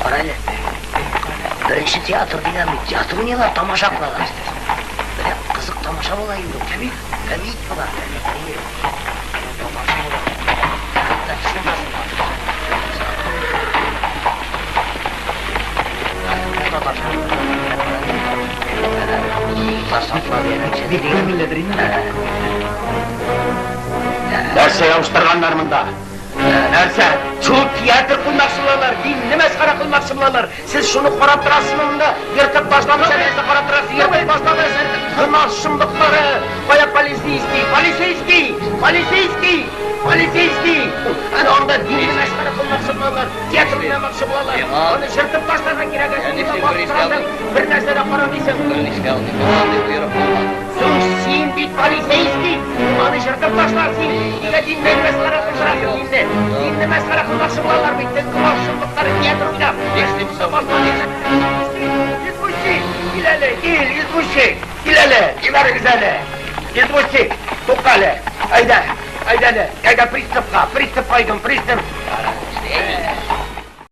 Кара әле. Беренче театр дигән бит, театр уйныйлар, тамаша кылалар. Менә кызык тамаша була инде ул. Кәмит, кәмит була. Әйе. Тамаша була. Хәтта Нәрсә ябыштырганнар монда? Нәрсә? Шул театр куймакчы булалар, динне мәсхәрә кылмакчы булалар. Сез шуны карап торасызмы монда? Ертып ташламыйча нәрсә карап торасыз? Ертып ташламыйча. Гөнаһ шомлыклары. Кая полицейский? Полицейский! Полицейский! Полицейский! Әнә анда динне мәсхәрә кылмакчы булалар, театр уйнамакчы булалар. Аны җыртып ташларга кирәк. Ә син монда басып торасың, бер нәрсә дә карамыйсың. Соң син бит полицейский! Аны җыртып ташла син! Нигә динне мәсхәрә кылдырасың динне? Динне мәсхәрә кылмакчы булалар бит. Гөнаһ шомлыклары театр уйнап. Извозчик! Кил әле, кил, извозчик! Кил әле, җибәрегез әле! Извозчик, тукта әле! Әйдә, әйдә әле, әйдә приставка, пристав кайдым, пристав!